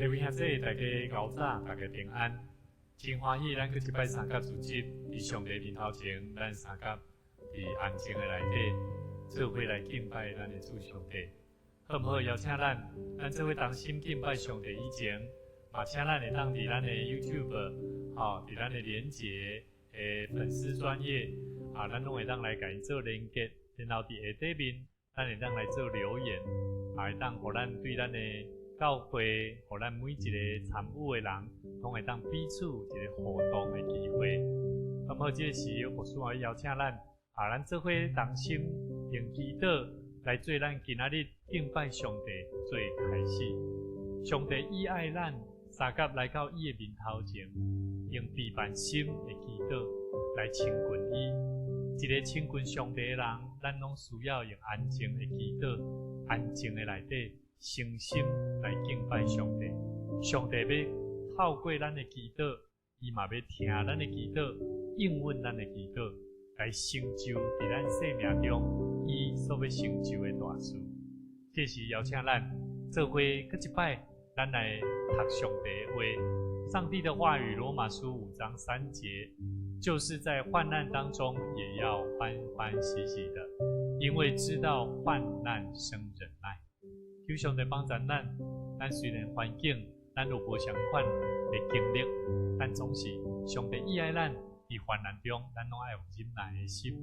各位兄弟，大家𠢕早，大家平安。真歡喜，咱閣一擺相佮聚集佇上帝面頭前，咱相佮佇安靜的內底，做伙來敬拜咱的主上帝。好毋好？邀請咱，咱做伙同心敬拜上帝以前，嘛請咱會當佇咱的 YouTube，吼，佇咱的連結的粉絲專頁，啊，咱攏會當來共伊做連結，然後佇下底面，咱會當來做留言，啊，會當予咱對咱的教會，予咱每一个參與的人，攏會當彼此有一個互動的機會。那麼這時，牧師也邀請咱，啊，咱做伙同心用祈禱來做咱今仔日敬拜上帝做開始。上帝伊愛咱，相佮來到伊的面頭前，用悲憫心的祈禱來親近伊。一个親近上帝的人，咱攏需要用安靜的祈禱，安靜的內底，誠心來敬拜上帝。上帝欲透過咱的祈禱，伊嘛欲聽咱的祈禱，應允咱的祈禱，來成就佇咱生命中伊所欲成就的大事。這時邀請咱做伙閣一擺，咱來讀上帝的話。上帝的話語，羅馬書5章3節，就是在患難當中也要歡歡喜喜的，因為知道患難生忍耐。求上帝幫助咱，咱雖然環境咱有無相仝的經歷，但總是上帝伊愛咱佇患難中，咱攏愛有忍耐的心，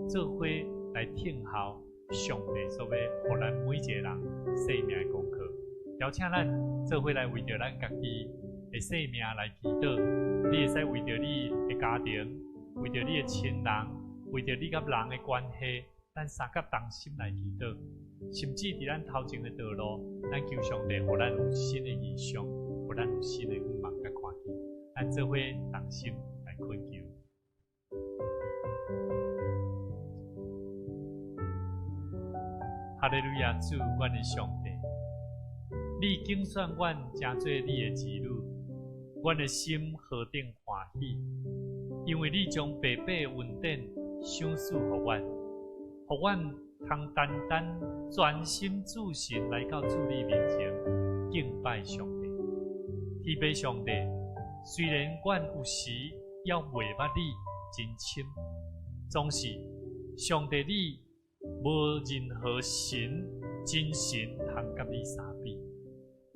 做伙來聽候上帝所欲予咱每一个人生命的功課。邀請咱做伙來為著咱家己的生命來祈禱，你會使為著你的家庭，為著你的親人，為著你佮人的關係，咱相佮同心來祈禱。甚至佇咱頭前的道路，咱求上帝予咱有新的異象，予咱有新的願望佮看見。咱做伙同心來懇求。哈利路亞，主，阮的上帝，你揀選阮成做你的子女，阮的心何等歡喜，因為你將白白的恩典賞賜予阮，予阮通單單專心注神來到主你面前敬拜上帝。天父上帝，雖然阮有時猶袂捌你真深，總是上帝你無任何神真神通佮你相比，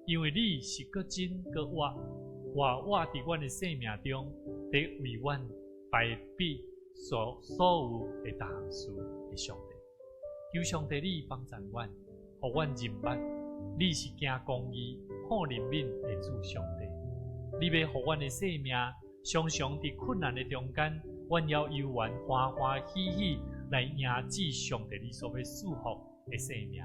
因為你是閣真閣活，活活佇阮的生命中，佇為阮排比所所有的逐項事的上帝。求上帝你幫助阮，予阮認捌你是行公義、好憐憫的主上帝。你欲予阮的生命常常佇困難的中間，阮猶猶原歡歡喜喜來迎接上帝你所欲賜福的生命。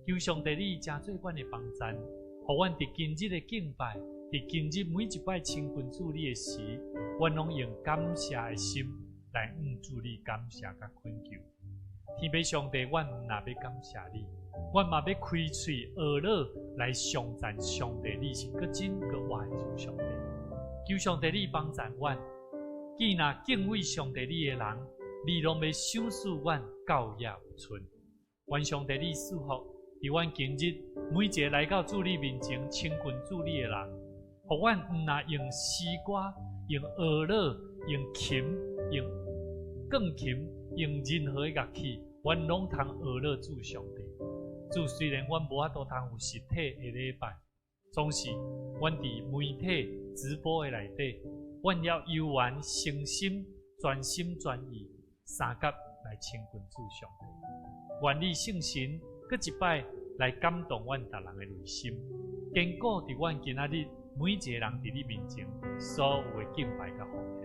求上帝你成做阮的幫贊，予阮佇今日的敬拜，佇今日每一擺親近主你的時，阮攏用感謝的心來向主你感謝佮懇求。天父上帝，阮毋但欲感謝你，阮嘛欲開喙呵咾來頌讚上帝，你是閣真閣活的主上帝。求上帝你幫贊阮，既若敬畏上帝你的人，你攏欲賞賜阮教業有存。願上帝你賜福，佇阮今日每一个來到主你面前親近主你的人，予阮毋但用詩歌、用呵咾、用琴、用鋼琴、用任何的樂器，阮攏通呵咾主上帝。主，雖然阮無法度通有實體的禮拜，總是阮佇媒體直播的內底，阮猶猶原誠心、專心專意，相佮來親近主上帝。願你聖神閣一擺來感動阮逐人的內心，堅固佇阮今仔日每一个人佇你面前所有的敬拜佮奉獻。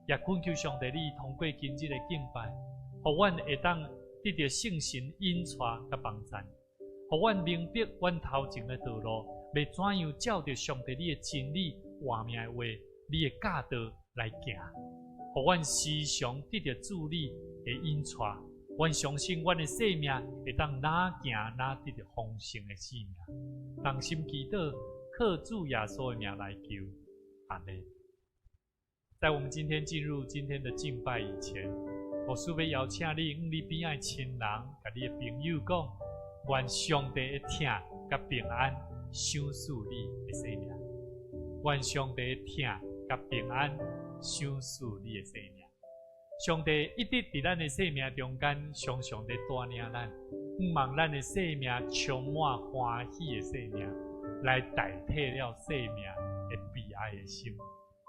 也懇求上帝，你通過今日的敬拜，予阮會當得著聖神引帶佮幫贊，予阮明白阮頭前的道路，欲怎樣照著上帝你的真理、活命的話、你的教導來行，予阮時常得著主你的引帶。阮相信阮的生命會當愈行愈得著豐盛的生命。同心祈禱，靠主耶穌的名來求，阿們。在我們今天進入今天的敬拜以前，牧師欲邀請你，向你邊仔的親人、佮你的朋友講，願上帝的疼佮平安，賞賜你的生命。願上帝疼佮平安賞賜你的生命。上帝一直佇咱的生命中間，常常咧帶領咱，向望咱的生命充滿歡喜的生命，來代替了生命的悲哀的心，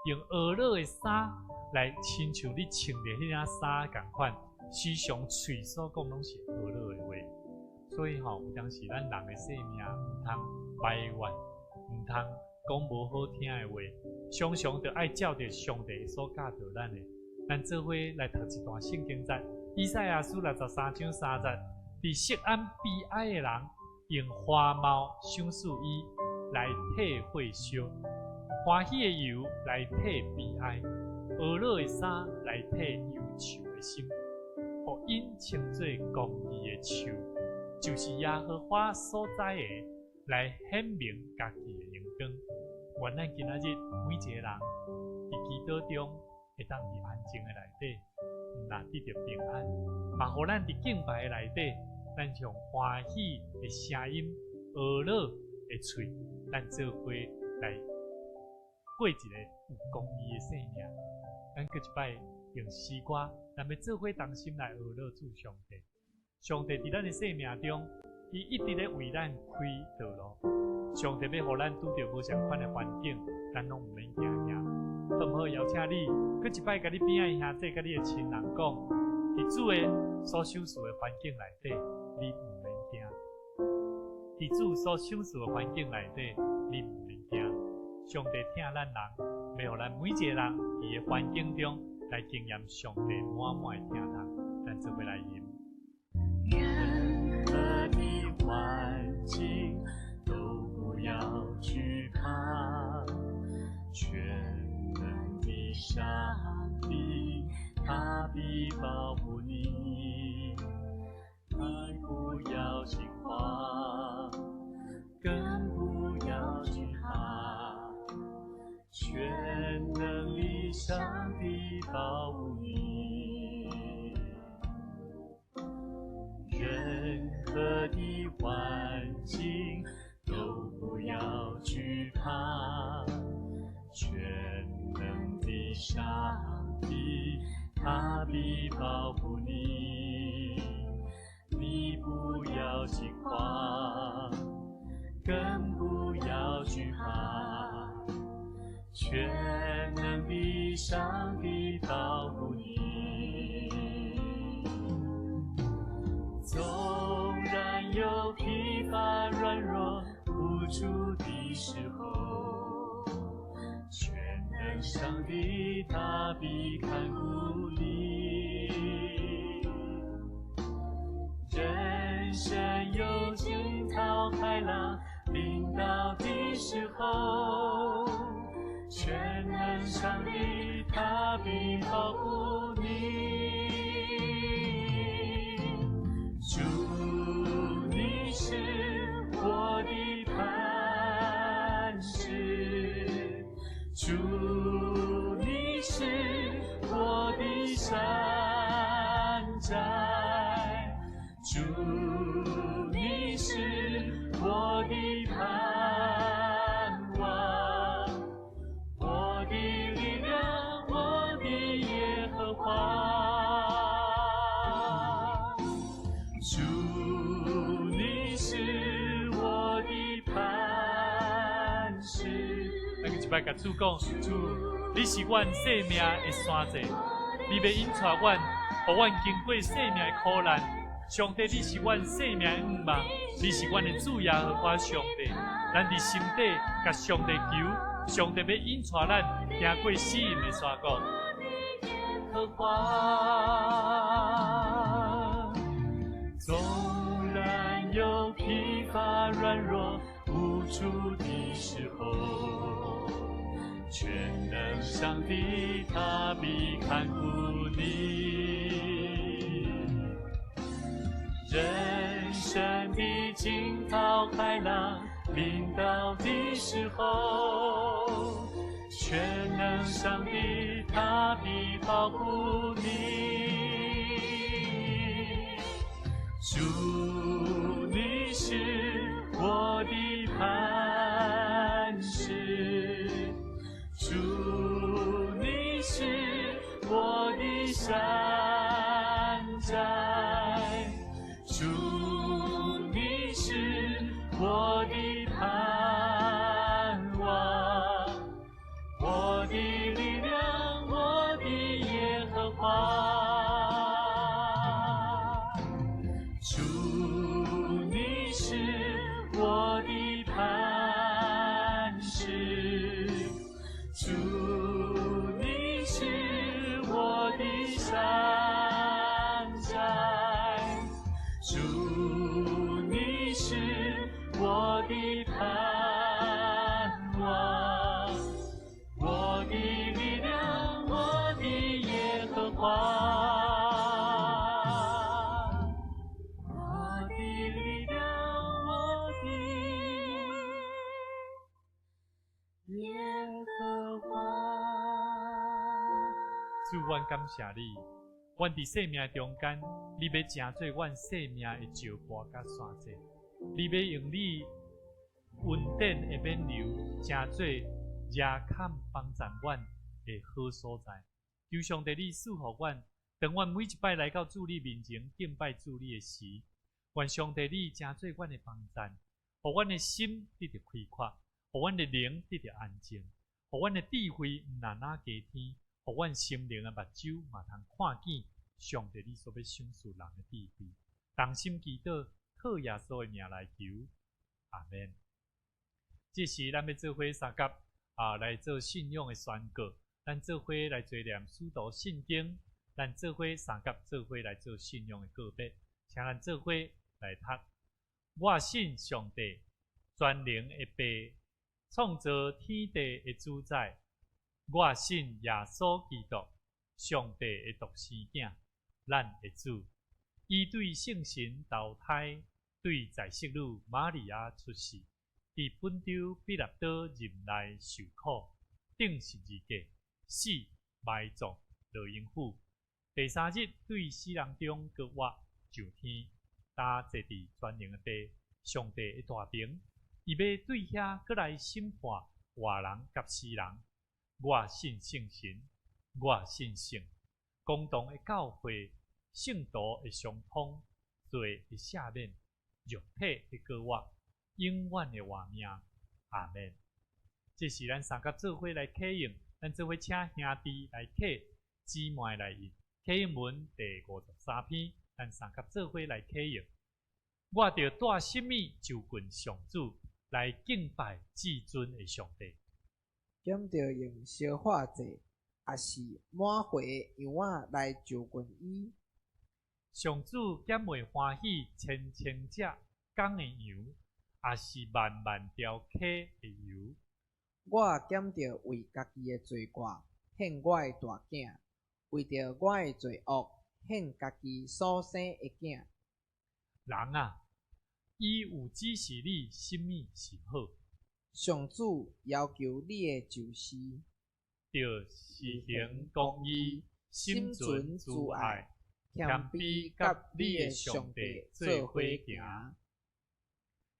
用哀樂的衫來親像你穿著彼領衫仝款，時常喙所講攏是哀樂的話。所以吼，有當時咱人的生命毋通埋怨，毋通講無好聽的話，常常著愛照著上帝所教導咱的。咱做伙來讀一段聖經節，以賽亞書63章3節，佇錫安悲哀的人，用花帽賞賜伊來替火燒，歡喜的油來替悲哀，哀樂的衫來替憂愁的心，予𪜶稱做公義的樹，就是耶和華所栽的，來顯明家己的榮光。願咱今仔日每一個人佇祈禱中，會當佇安靜的內底，毋但得著平安，嘛予咱佇敬拜的內底，咱用歡喜的聲音、哀樂的喙，咱做伙來過一个有公義的生命。咱閣一擺用詩歌，咱欲做伙同心來哀樂主上帝。上帝佇咱的生命中，伊一直咧為咱開道路。上帝欲予咱拄著無仝款的環境，咱攏毋免驚嚇。好毋好？邀請你，閣一擺共你邊仔的兄弟、佮你的親人講，佇主的所賞賜的環境內底，你毋免驚。佇主所賞賜的環境內底，你毋免驚。上帝疼咱人，欲予咱每一个人佇的環境中來經驗上帝滿滿的疼痛，咱做伙來吟。任何的環境都不要懼怕，全能的上帝，他必保護你，你不要驚慌，更不要懼怕，全能的上帝保護你。任何的環境都不要懼怕，全能的上帝，他必保護你，你不要驚慌，更不要懼怕，全能的上帝保護你。縱然有疲乏、軟弱、無助的時候，全能上帝他必看顧你。人生有驚濤駭浪臨到的時候，全能上帝他必保護你。主，你是我的磐石，主，你是我的山寨，主，你是我的盼望，我的力量，我的耶和華。主，你是我的磐石。咱閣一擺共主講，主，你是阮生命的山寨，你欲引帶阮，予阮經過生命的苦難。上帝，你是阮生命的向望，你是阮的主耶和華上帝。咱佇心底共上帝求，上帝欲引帶咱行過死蔭的山谷。和華，縱然有疲乏、軟弱、無助的時候，全能上帝他必看顧你。人生的驚濤駭浪臨到的時候，全能上帝他必保護你。主，你是我的磐寨。主，你是我的盼望，我的力量，我的耶和華。主，你是我的磐石，主，你是我的山寨，主，你是我的盼望，我的力量，我的耶和華。我的力量，我的耶和華。主，阮感謝你，阮佇生命中間，你欲成做阮生命的石盤佮山寨，你欲用你恩典的冕旒，成做遮坎幫贊阮的好所在。求上帝你賜予阮，當阮每一擺來到主你面前敬拜主你的時，願上帝你成做阮的幫贊，予阮的心得著開闊，予阮的靈得著安靜，予阮的智慧毋但若加添，予阮心靈的目睭嘛通看見上帝你所欲賞賜人的智慧。同心祈禱，靠耶穌的名來求，阿們。這時咱欲做伙相佮來做信仰的宣告，咱做伙來追念使徒信經，咱做伙相佮做伙來做信仰的告白，請咱做伙來讀。我信上帝，全能的父，創造天地的主宰。我信耶穌基督，上帝的獨生囝，咱的主。伊對聖神投胎，對在聖女瑪利亞出世，佇本丟彼拉多任內受苦，釘十字架，死，埋葬，落陰府。第三日對死人中閣活，上天，擔坐佇全能的父，上帝的大爿。伊欲對遐閣來審判活人佮死人。我信聖神，我信聖公同的教會，聖徒的相通，罪的赦免，肉體的復活，永遠的活命。阿們。這是咱三個做伙來啟用，咱做伙請兄弟來啟，姊妹來應。啟應文第53篇，咱三個做伙來啟用。我著帶什麼就近上主，來敬拜至尊的上帝。減著用燒化祭，抑是滿血的羊仔來就近伊。上主敢會歡喜千千隻公的羊，抑是萬萬條溪的油？我減著為家己的罪過獻我的大囝，為著我的罪惡獻家己所生的囝。人啊，伊有指示你啥物是好。上主要求你的就是，就是行公義、心存慈愛、謙卑，佮你的上帝做伙行。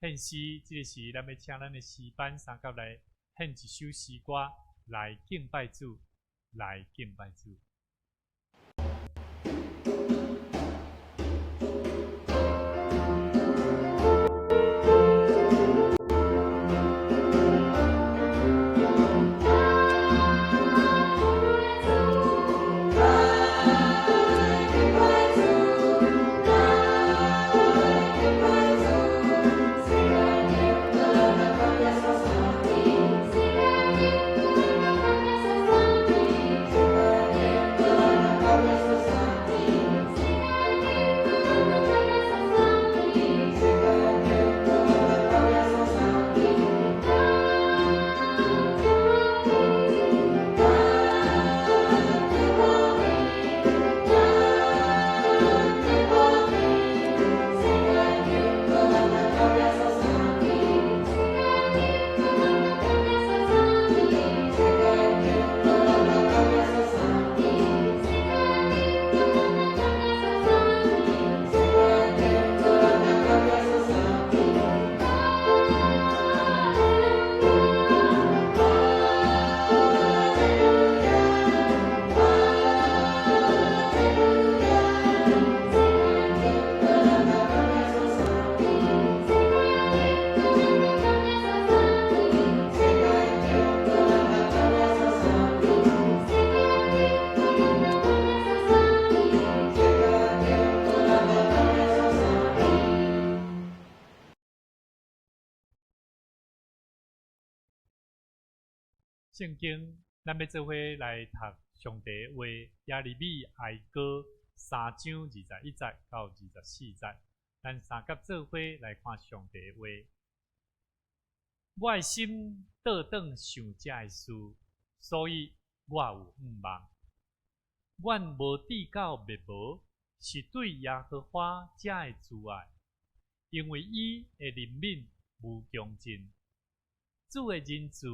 現時這个時，咱欲請咱的詩班三甲來獻一首詩歌來敬拜主，來敬拜主。雖然聖經，咱欲做伙來讀上帝話，耶利米哀歌三章21節到24節，咱三甲做伙來看上帝話。我的心倒轉想這个事，所以我有向望。阮無至到滅無，是對耶和華這个慈愛，因為伊的憐憫無窮盡。主的仁慈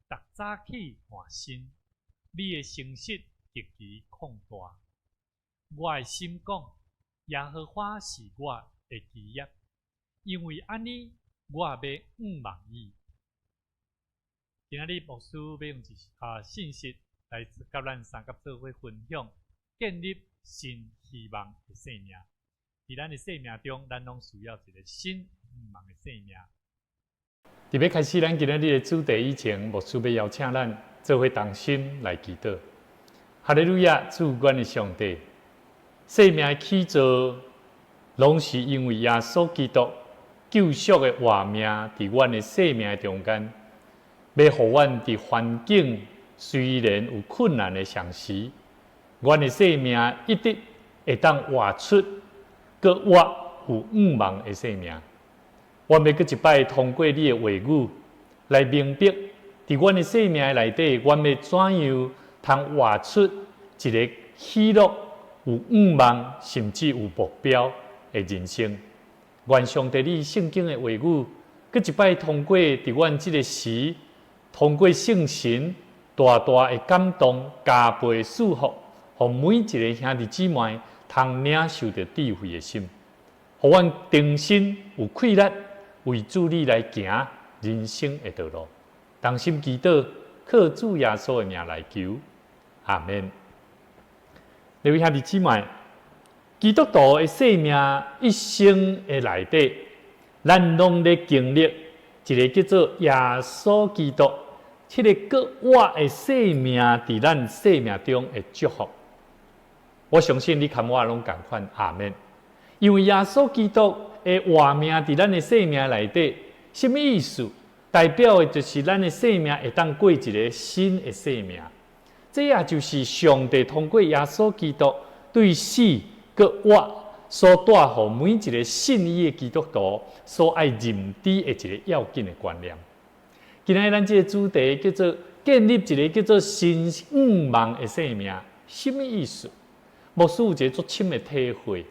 逐早起換新，你的誠實極其廣大。我的心講，耶和華是我的基業，因為按呢，我欲向望伊。今仔日牧師欲用一信息來佮咱三甲做伙分享，建立新希望的生命。佇咱的生命中，咱攏需要一個新向望的生命。佇欲開始咱今仔日的主題以前，牧師欲邀請咱做伙同心來祈禱。哈利路亞，主阮的上帝，生命的起造，攏是因為耶穌基督救贖的活命，佇阮的生命中間，欲予阮佇環境雖然有困難的同時，阮的生命一直會當活出閣活有向望的生命。阮欲閣一擺通過你的話語來明白，佇阮的生命內底，阮欲怎樣通活出一个喜樂、有向望，甚至有目標的人生。願上帝你聖經的話語，閣一擺通過佇阮這个時，通過聖神大大的感動，加倍賜福，予每一个兄弟姊妹通領受著智慧的心，予阮重新有氣力為主你來行人生的道路。同心祈禱，靠主耶穌的名來求，阿們。各位兄弟姊妹，基督徒的生命一生的內底，咱攏咧經歷一个叫做耶穌基督，這个閣活的生命佇咱生命中的祝福。我相信你佮我攏仝款，阿們。因為耶穌基督的活命佇咱的生命內底，啥物意思？代表的就是咱的生命會當過一个新的生命。這也就是上帝通過耶穌基督對死閣活所帶予每一个信伊的基督徒所愛認知的一个要緊的觀念。今仔日咱這个主題叫做建立一个叫做新向望的生命，啥物意思？牧師有一个足深的體會。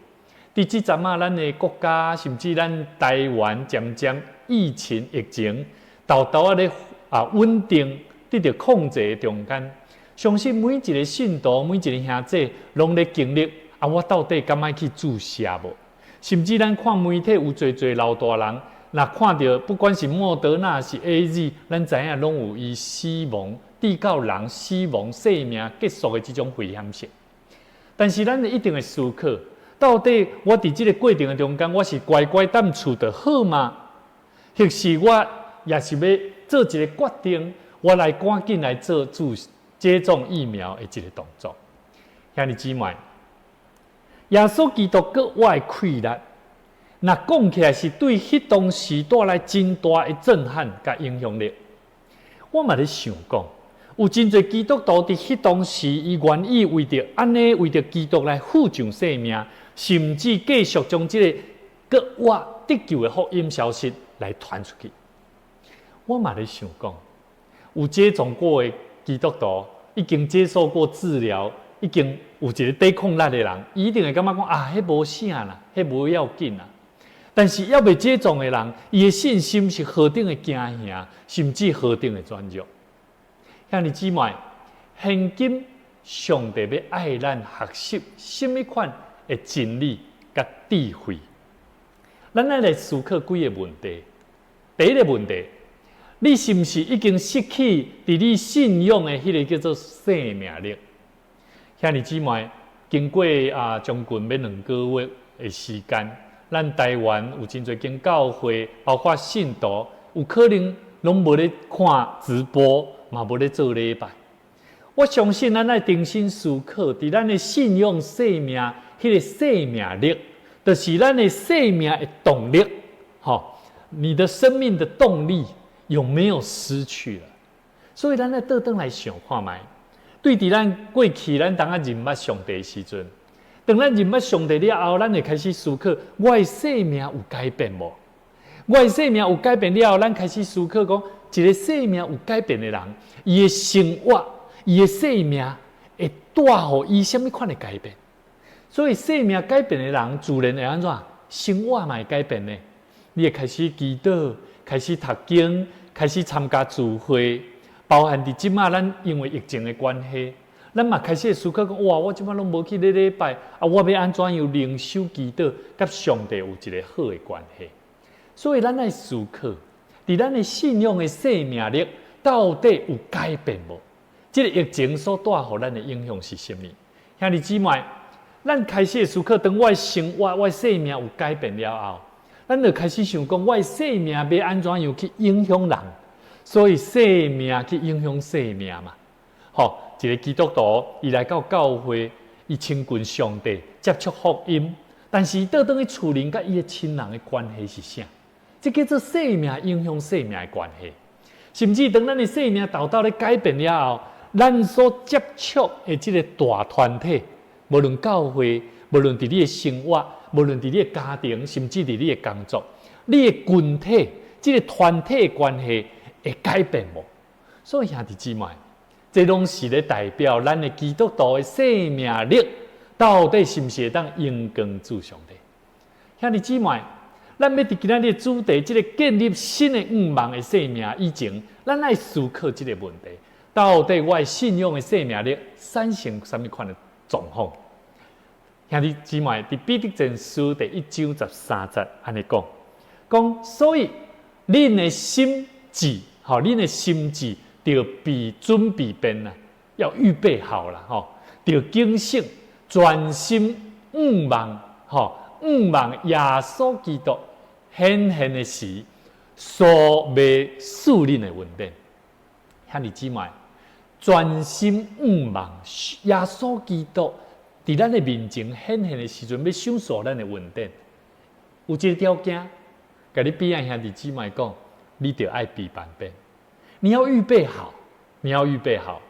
佇這陣仔，咱的國家甚至咱台灣，漸漸疫情疫情，沓沓仔咧穩定，得著控制的中間，相信每一个信徒、每一个兄弟，攏咧經歷啊！我到底敢愛去注射無？甚至咱看媒體有濟濟老大人，若看著不管是莫德納是 AZ，咱知影攏有伊死亡，致到人死亡、生命結束的這種危險性。但是咱一定會思考，到底我佇這个過程的中間，我是乖乖踮厝就好嗎？抑是我也是欲做一个決定，我來趕緊來做注接種疫苗的這个動作。兄弟姊妹，耶穌基督閣活的氣力，若講起來是對彼當時帶來真大的震撼佮影響力。我嘛咧想講，有真濟基督徒佇彼當時，伊願意為著按呢，為著基督來付上性命，甚至繼續將這个閣活得救的福音消息來傳出去。我嘛咧想講，有接種過的基督徒，已經接受過治療，已經有一个抵抗力的人，伊一定會感覺講啊，彼無啥啦，彼無要緊啦。但是猶未接種的人，伊的信心是何等的驚嚇，甚至何等的軟弱。兄弟姊妹，現今上帝欲愛咱學習啥物款的真理佮智慧？咱愛來思考幾个問題。第一个問題，你是毋是已經失去佇你信仰的彼个叫做生命力？兄弟姊妹，經過將近欲2個月的時間，咱台灣有真濟間教會，包括信徒，有可能攏無咧看直播，嘛無咧做禮拜。我相信咱愛重新思考，佇咱的信仰生命，彼个生命力，就是咱的生命的動力。吼，你的生命的動力有沒有失去了？所以咱愛倒轉來想看覓，對佇咱過去，咱當仔認捌上帝的時陣，當咱認捌上帝了後，咱會開始思考：我的生命有改變無？我的生命有改變了後，咱開始思考講，一个生命有改變的人，伊的生活，伊的生命會帶予伊啥物款的改變？所以生命改變的人，自然會按怎？生活嘛會改變呢？你會開始祈禱，開始讀經，開始參加聚會，包含佇這馬咱因為疫情的關係，咱嘛開始思考講：哇，我這馬攏無去禮禮拜，啊，我欲按怎樣靈修祈禱，佮上帝有一个好的關係。所以咱愛思考，佇咱的信仰的生命力到底有改變無？這个疫情所帶予咱的影響是啥物？兄弟姊妹，咱開始思考，當我的生活、我的生命有改變了後，咱就開始想講，我的生命欲按怎樣去影響人？所以生命去影響生命嘛。吼，一个基督徒，伊來到教會，伊親近上帝，接觸福音，但是伊倒轉去厝裡佮伊的親人的關係是啥？這叫做生命影響生命的關係。甚至當咱的生命沓沓咧改變了後，咱所接觸的這个大團體，無論教會，無論佇你的生活，無論佇你的家庭，甚至佇你的工作，你的群體，這个團體的關係會改變無？所以兄弟姊妹，這攏是咧代表咱的基督徒的生命力，到底是毋是會當榮光諸上帝？兄弟姊妹，咱欲佇今仔日的主題，這个建立新的向望的生命以前，咱愛思考這个問題：到底我的信仰的生命力產生啥物款的狀況？兄弟姊妹，佇彼得前書第一章十三節按呢講，講所以恁的心志，吼，恁的心志著備準備便啦，要預備好啦，吼，著警醒，專心向望，吼，向望耶穌基督顯現的時，所欲賜恁的恩典。兄弟姊妹，專心向望耶穌基督佇咱的面前顯現的時陣，欲賞賜咱的恩典。有一个條件，共你邊仔兄弟姊妹講，你著愛備辦便，你要預備好，你要預備好。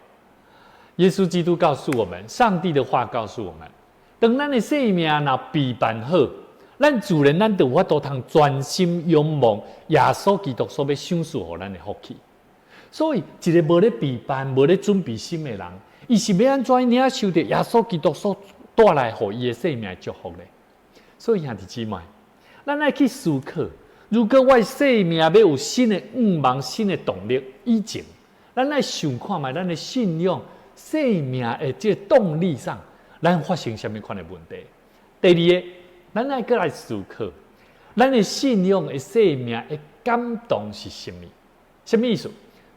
耶穌基督告訴我們，上帝的話告訴我們，當咱的生命若備辦好，咱自然咱就有法度通專心仰望耶穌基督所欲賞賜予咱的福氣。所以，一个無咧備辦、無咧準備心的人，伊是欲按怎領受著耶穌基督所帶來予伊的生命的祝福咧？所以兄弟姊妹，咱愛去思考，如果我的生命欲有新的向望、新的動力，以前，咱愛想看覓咱的信仰、生命的這个動力上，咱發生啥物款的問題？第二个，咱愛閣來思考，咱的信仰的生命的感動是啥物？啥物意思？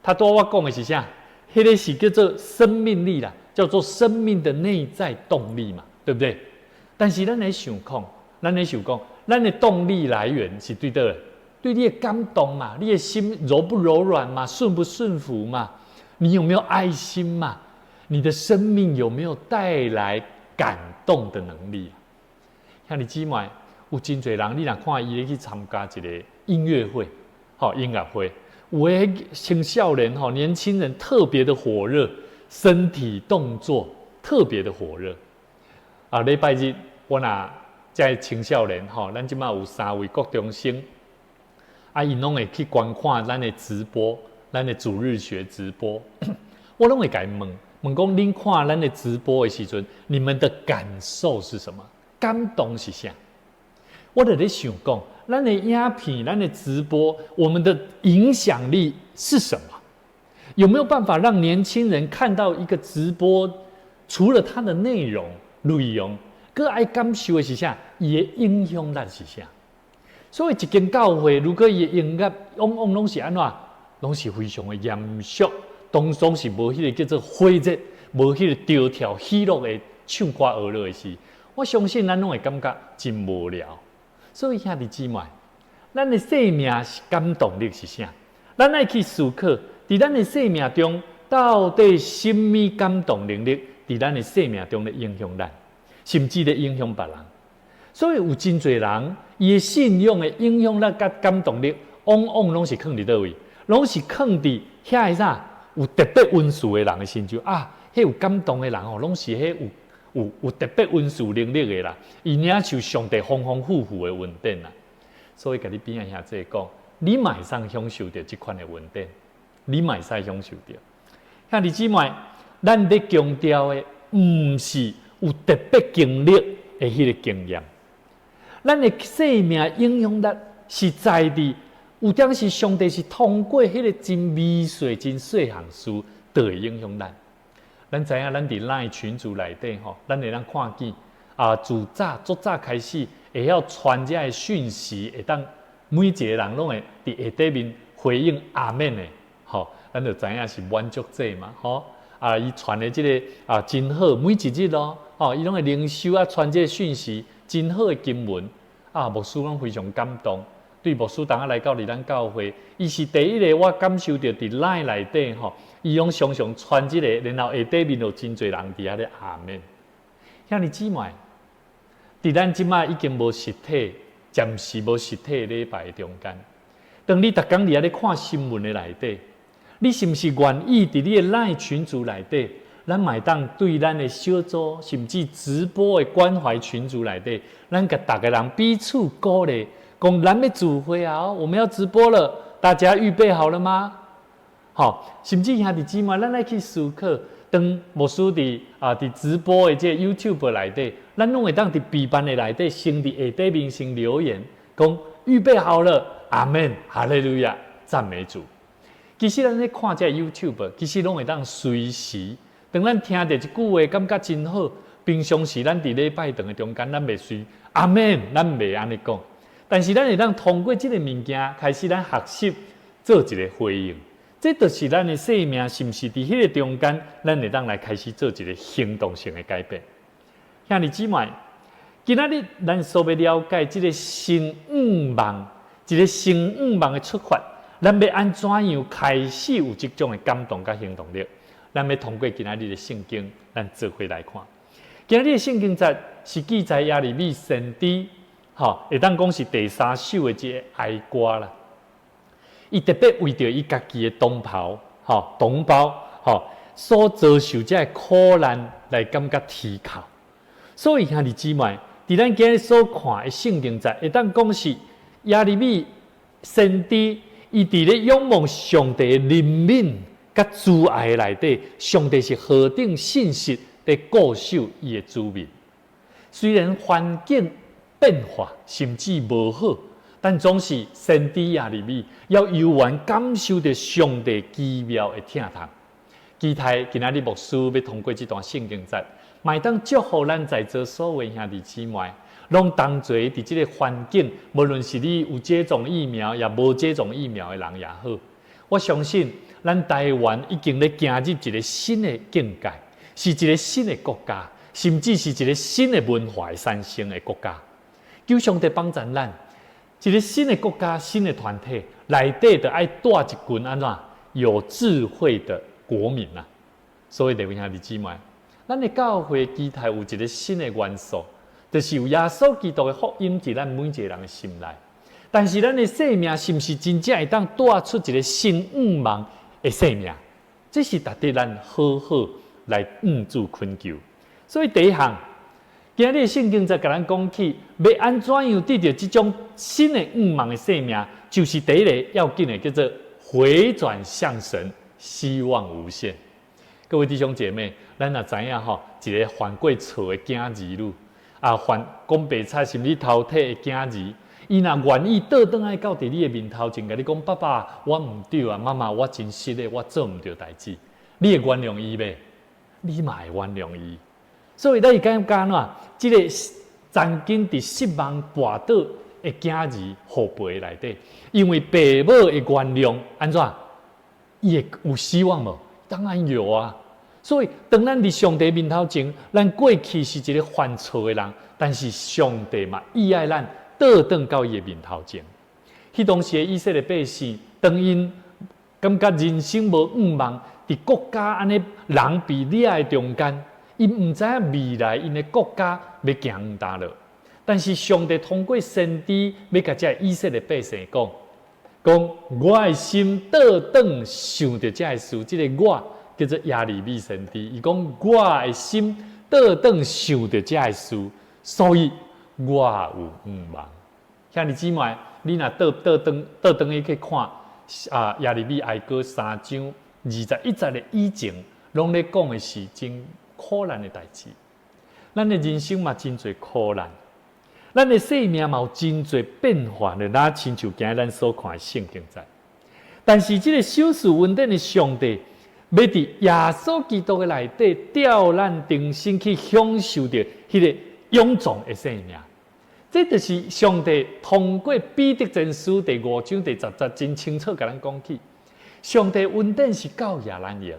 頭拄我講的是啥？彼个是叫做生命力啦，叫做生命的內在動力嘛，對不對？但是咱來想講，咱來想講，咱的動力來源是對佗？對你的感動嘛，你的心柔不柔軟嘛，順不順服嘛？你有沒有愛心嘛？你的生命有沒有帶來感動的能力？兄弟姊妹，有真濟人，你若看伊咧去參加一个音樂會，吼，音樂會，有的青少年吼，年輕人特別的火熱，身體動作特別的火熱。啊，禮拜日我若這青少年吼，咱這馬有三位國中生，啊，𪜶攏會去觀看咱的直播，咱的主日學直播，我攏會共𪜶問問講，恁看咱的直播的時陣，你們的感受是什麼？感動是啥？我就咧想講，咱的影片、咱的直播，我們的影響力是什麼？有沒有辦法讓年輕人看到一個直播？除了它的內容、內容，閣愛感受的是啥？伊的影響力是啥？所以一間教會，如果伊的音樂往往攏是按怎？攏是非常的嚴肅，當中是無彼个叫做火熱，無彼个跳跳喜樂的唱歌學樂的時，我相信咱攏會感覺真無聊。所以兄弟姊妹，咱的生命是感動力是啥？咱愛去思考，佇咱的生命中，到底啥物感動能力，佇咱的生命中咧影響咱，甚至咧影響別人。所以有真濟人，伊的信仰的影響力佮感動力，往往攏是囥佇佗位？攏是囥佇遐个啥？有特別恩賜的人的身上啊，彼有感動的人吼，攏是彼有特別恩賜能力的啦，伊領受上帝豐豐富富的恩典啦。所以共你邊仔兄弟講，你嘛會使享受著這款的恩典，你嘛會使享受著。兄弟姊妹，咱咧強調的，毋是有特別經歷的彼个經驗。咱的生命影響力是在佇有當時上帝是通過彼个真微細、真細項事，就會影響咱。咱知影，咱佇 LINE 群組內底吼，咱會當看見啊，自早足早開始會曉傳這个訊息，會當每一个人攏會佇下底面回應阿們的，吼，咱就知影是滿足者嘛，吼。啊，伊傳的這个啊真好，每一日咯，吼，伊攏會靈修啊，傳這个訊息，真好的經文啊，牧師攏非常感動。對牧師當下來到佇咱教會，伊是第一个我感受著佇 LINE 內底吼，伊攏常常傳這个，然後下底面有真濟人佇遐咧阿們。兄弟姊妹，佇咱這擺已經無實體，暫時無實體禮拜中間，當你逐工佇遐咧看新聞的內底，你是毋是願意佇你的 LINE 群組內底，咱嘛會當對咱的小組，甚至直播的關懷群組內底，咱共逐个人彼此鼓勵，講咱欲聚會啊，我們要直播了，大家預備好了嗎？好，甚至兄弟姊妹，咱來去思考，當牧師佇直播的這個 YouTube 內底，咱攏會當佇備辦的內底，先佇下底面先留言，講預備好了，阿們，哈利路亞，讚美主。其實咱咧看這個 YouTube，其實攏會當隨時，當咱聽著一句話，感覺真好。平常時咱佇禮拜堂的中間，咱袂隨阿們，咱袂按呢講。但是咱會當通過這个物件，開始咱學習做一个回應。這就是咱的生命，是毋是佇彼个中間，咱會當來開始做一个行動性的改變。兄弟姊妹，今仔日咱所欲了解這个新向望，一个新向望的出發，咱欲按怎樣開始有這種的感動佮行動力？咱欲通過今仔日的聖經，咱做伙來看。今仔日的聖經節是記載耶利米先知，吼，會當講是第三首的這个哀歌啦。伊特別為著伊家己的同胞，吼，同胞，吼，所遭受這个苦難來感覺啼哭。所以兄弟姊妹，佇咱今日所看的聖經節，會當講是耶利米先知，伊佇咧仰望上帝的憐憫佮慈愛內底，上帝是何等信實佇顧守伊的子民。雖然環境變化甚至無好，但總是先知耶利米猶猶原感受著上帝奇妙的疼痛。期待今仔日牧師欲通過這段聖經節，嘛會當祝福咱在座所有兄弟姊妹，攏同齊佇這个環境，無論是你有接種疫苗，抑無接種疫苗的人也好，我相信咱台灣已經咧行入一个新的境界，是一个新的國家，甚至是一个新的文化產生的國家。求上帝幫助咱，一个新的國家、新的團體內底，就愛帶一群按怎有智慧的國民啊！所以，弟兄兄弟姊妹，咱的教會期待有一个新的元素，就是有耶穌基督的福音佇咱每一個人的心內。但是，咱的生命是毋是真正會當帶出一个新向望的生命？這是值得咱好好來向主懇求。所以，第一項，今日聖經就共咱講起，欲按怎樣得著這種新的向望的生命，就是第一个要緊的，叫做回轉向神，希望無限。各位弟兄姐妹，咱若知影吼，一个犯過錯的囝兒女，啊，犯講白賊甚至偷摕的囝兒，伊若願意倒轉來到佇你的面頭前，共你講：爸爸，我毋對啊，媽媽，我真失禮，我做毋對代誌。你會原諒伊袂？你嘛會原諒伊。所以咱會感覺按怎？這个曾經佇失望跋倒的囝兒予父內底，因為爸母的原諒，按怎？伊會有希望無？當然有啊！所以當咱佇上帝面頭前，咱過去是一个犯錯的人，但是上帝嘛，伊愛咱倒轉到伊的面頭前。彼當時的以色列百姓，當𪜶感覺人生無向望，佇國家按呢人被掠的中間，𪜶毋知影未來𪜶的國家欲行佗落。但是上帝通過先知，欲共這以色列百姓講，講我的心倒轉想著這个事，這个我叫做耶利米先知。伊講我的心倒轉想著這个事，所以我有向望。兄弟姊妹，你若倒倒轉倒轉去去看啊，耶利米哀歌三章21節的以前，攏咧講的是真苦難的代誌。咱的人生嘛真濟苦難，咱的生命嘛有真濟變化的，若親像今日咱所看的聖經節。但是這个賞賜恩典的上帝，欲佇耶穌基督的內底，調咱重新去享受著彼个永存的生命。這就是上帝通過彼得前書第五章第10節真清楚共咱講起，上帝恩典是夠額咱用，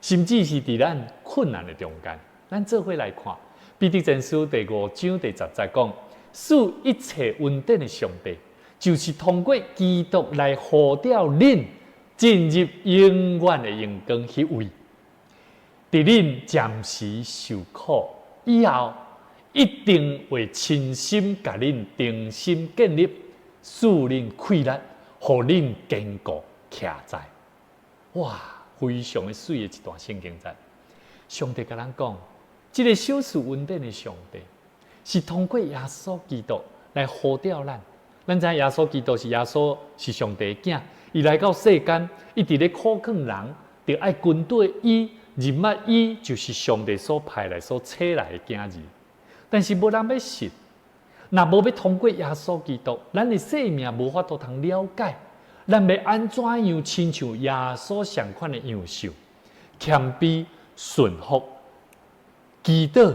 甚至是佇咱困難的中間，咱做伙來看彼得前書第五章第十節講，賜一切恩典的上帝，就是通過基督來呼召恁進入永遠的榮光彼位，佇恁暫時受苦以後，一定會親身共恁重新建立，賜恁氣力，予恁堅固徛在。哇，非常的媠的一段聖經節。上帝共咱講，這个賞賜恩典的上帝，是通過耶穌基督來呼召咱。咱知耶穌基督是耶穌是上帝的囝，伊來到世間，伊佇咧苦勸人，著愛跟綴伊，認捌伊就是上帝所派來、所差來的囝兒。但是無人欲信，若無欲通過耶穌基督，咱的生命無法度通了解，咱欲按怎樣親像耶穌相款的樣式，謙卑順服，祈禱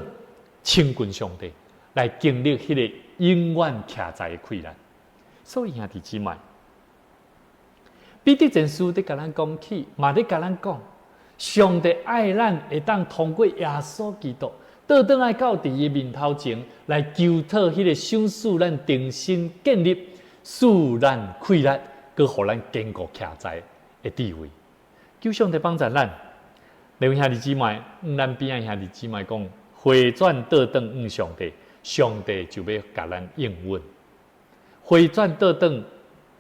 親近上帝，來經歷彼个永遠徛在的氣力。所以兄弟姊妹，彼得前書佇共咱講起，嘛佇共咱講，上帝愛咱會當通過耶穌基督，倒轉來到佇伊面頭前來求討彼个賞賜咱重新建立、賜咱氣力，閣予咱堅固徛在的智慧。求上帝幫助咱，兩位兄弟姊妹，向咱邊仔兄弟姊妹講，回轉倒轉向上帝，上帝就欲共咱應允。回轉倒轉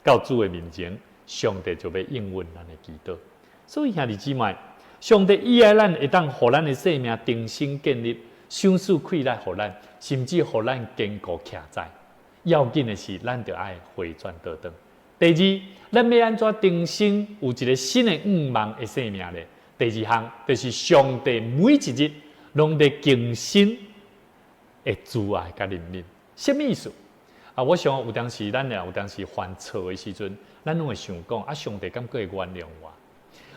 到主的面前，上帝就欲應允咱的祈禱。所以兄弟姊妹，上帝伊愛咱會當予咱的生命重新建立。賞賜氣力予咱，甚至予咱堅固徛在。要緊的是，咱著愛回轉倒轉。第二，咱欲按怎重新有一个新的向望的生命咧？第二項就是上帝每一日攏佇更新的慈愛佮憐憫。啥物意思？啊，我想有當時咱也有當時犯錯的時陣，咱攏會想講啊，上帝敢閣會原諒我？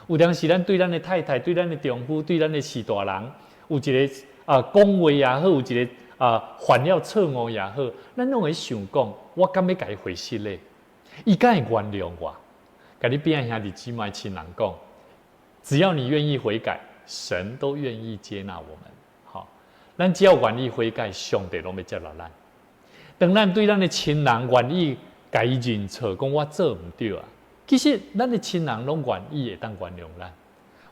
有當時咱對咱的太太、對咱的丈夫、對咱的序大人，有一个啊，講話也好，有一个啊犯了錯誤也好，咱攏會想講，我敢欲共伊回失咧？伊敢會原諒我？共你邊仔兄弟姊妹親人講，只要你願意悔改，神都願意接納我們。好，咱只要願意悔改，上帝攏欲接納咱。當咱對咱的親人願意共伊認錯，講我做毋對啊，其實咱的親人攏願意會當原諒咱。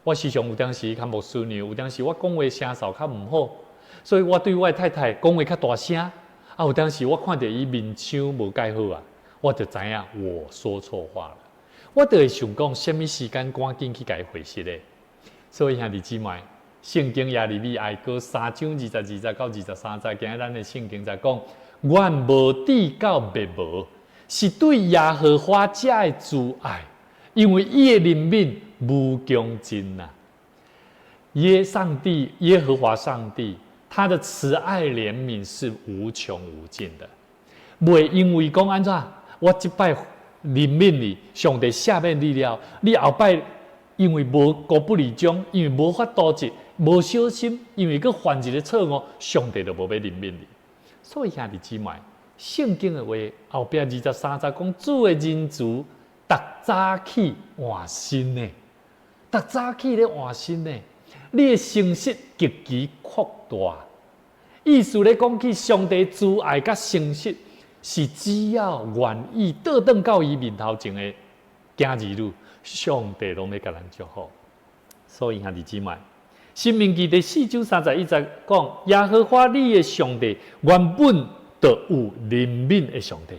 我時常有當時較牧師娘，有當時我講話聲嗽較毋好，所以我對我的太太講話較大聲。啊，有當時我看著伊面相無蓋好啊，我就知影我說錯話了。我就會想講，啥物時間趕緊去共伊回失咧。所以兄弟姊妹，聖經耶利米哀歌三章22節到23節，今日咱的聖經在講，願無至到滅無，是對耶和華遮的慈愛，因為伊的憐憫無窮盡啊！耶上帝，耶和華上帝，他的慈愛憐憫是無窮無盡的。袂因為講按怎，我這擺憐憫你，上帝赦免你了，你後擺因為無辜不離宗，因為無法度節，無小心，因為閣犯一个錯誤，上帝就無欲憐憫你。所以兄弟姊妹，聖經的話後壁23節講，主的仁慈，逐早起換新的。逐早起咧換新的，你的誠實極其擴大。意思咧講起上帝慈愛佮誠實，是只要願意倒轉到伊面頭前的囝兒女，上帝攏欲共咱祝福。所以兄弟姊妹，申命記第四章31節講，耶和華你的上帝原本就有憐憫的上帝，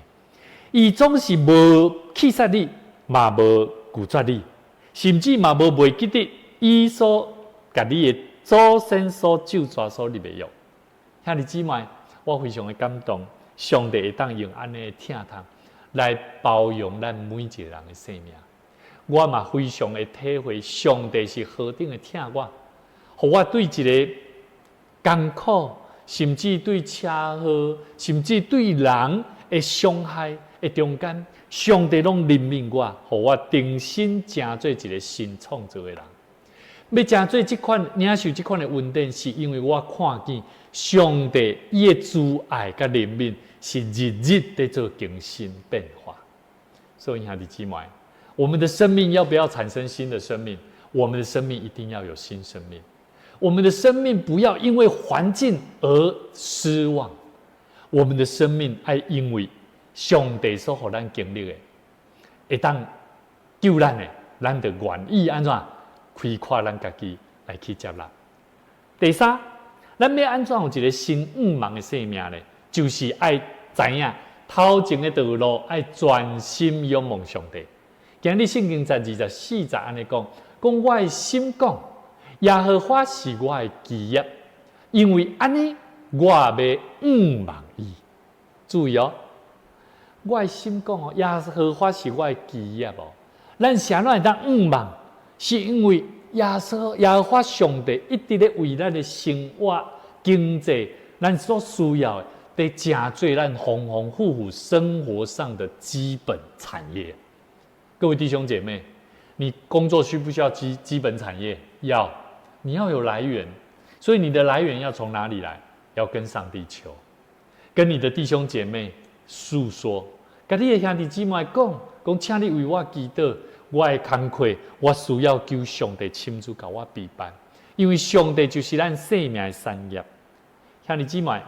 伊總是無棄殺你，嘛無拒絕你，甚至嘛無袂記得伊所共你的祖先所咒詛所立的約。兄弟姊妹，我非常的感動，上帝會當用按呢的疼痛來包容咱每一個人的生命。我嘛非常的體會，上帝是何等的疼我，予我對一个艱苦，甚至對車禍，甚至對人的傷害的中間，上帝攏憐憫我，予我重新成做一個新創造的人。欲成做這款領受這款的恩典，是因為我看見上帝伊的慈愛佮憐憫是日日佇做更新變化。所以兄弟姊妹，我們的生命要不要產生新的生命？我們的生命一定要有新生命。我們的生命不要因為環境而失望。我們的生命愛因為上帝所予咱經歷的，會當救咱的，咱就願意按怎開闊咱家己來去接納。第三，咱欲按怎有一個新向望的生命呢？就是愛知影頭前的道路，愛專心仰望上帝。今日聖經在24節按呢講，講我的心講，耶和華是我的基業，因為按呢，我欲向望伊。注意哦，我的心講哦，耶和華是我的基業哦。咱啥物會當向望，是因為耶和華上帝一直咧為咱的生活、經濟、咱所需要的，佇成做咱豐豐富富生活上的基本產業。各位弟兄姐妹，你工作需不需要基本產業？要，你要有來源，所以你的來源要從哪裡來？要跟上帝求，跟你的弟兄姐妹訴說，共你的兄弟姊妹講，講請你為我祈禱，我的工課，我需要求上帝親自共我備辦，因為上帝就是咱生命的產業。兄弟姊妹，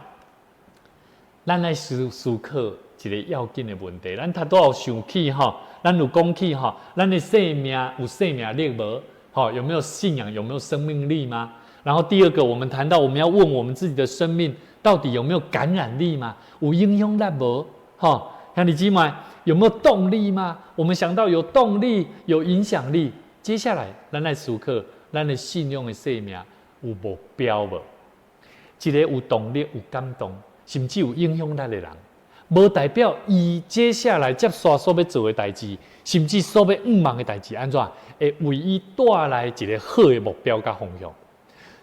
咱來思考一個要緊的問題，咱頭拄有想起吼，咱有講起吼，咱的生命有生命力無？吼，有沒有信仰？有沒有生命力嗎？然後第二個，我們談到我們要問我們自己的生命到底有沒有感染力嗎？有影響力無？吼，兄弟姊妹有沒有動力嗎？我們想到有動力、有影響力，接下來咱來思考，咱的信仰的生命有目標無？一個有動力、有感動，甚至有影響力的人，無代表伊接下來接續所欲做的代誌，甚至所欲向望的代誌，按怎會為伊帶來一個好的目標佮方向。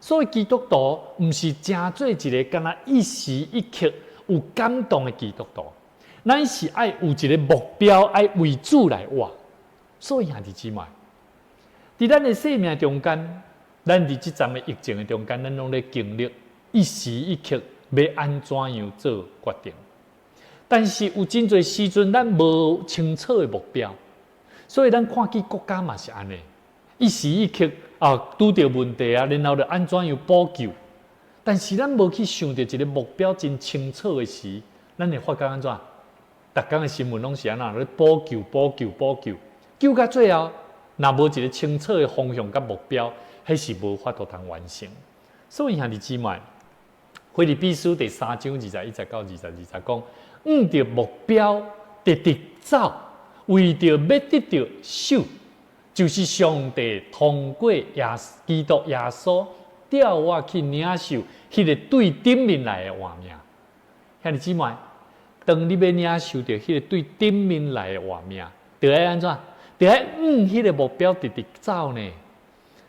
所以基督徒毋是成做一個干焦一時一刻有感動的基督徒，咱是愛有一個目標，愛為主來活。所以兄弟姊妹，佇咱的生命中間，咱佇這陣的疫情的中間，咱攏咧經歷一時一刻欲按怎樣做決定。但是有真濟時陣，咱無清楚的目標，所以咱看見國家嘛是按呢，一時一刻啊拄著問題啊，然後就按怎樣補救。但是咱無去想著一個目標真清楚的時，咱會發覺按怎？逐工的新聞攏是按怎咧補救、補救、補救，救到最後，若無一個清楚的方向佮目標，彼是無法度通完成。所以兄弟姊妹，腓立比書第三章21節到22節講，向著目標，直直走，為著欲得著賞，就是上帝通過基督耶穌召我去領受彼個對頂面來的活命。兄弟姊妹，當你欲領受著彼個對頂面來的活命，著愛按怎？著愛向彼個目標直直走呢？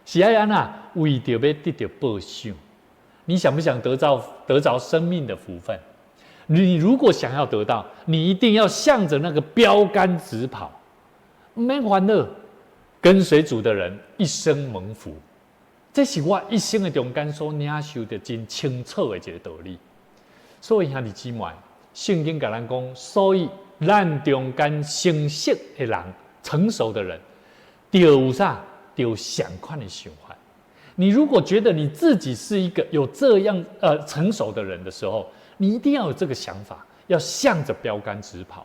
是愛按怎？為著欲得著報賞。你想不想得著生命的福分？你如果想要得到，你一定要向着那個標杆直跑，毋免煩惱。跟隨主的人一生蒙福，這是我一生的中間所領受的真清楚的一個道理。所以兄弟姊妹，聖經共咱講，所以咱中間成熟的人、成熟的人，著有啥？著有相仝的想法。你如果覺得你自己是一個有這樣成熟的人的時候，你一定要有這個想法，要向着標杆直跑。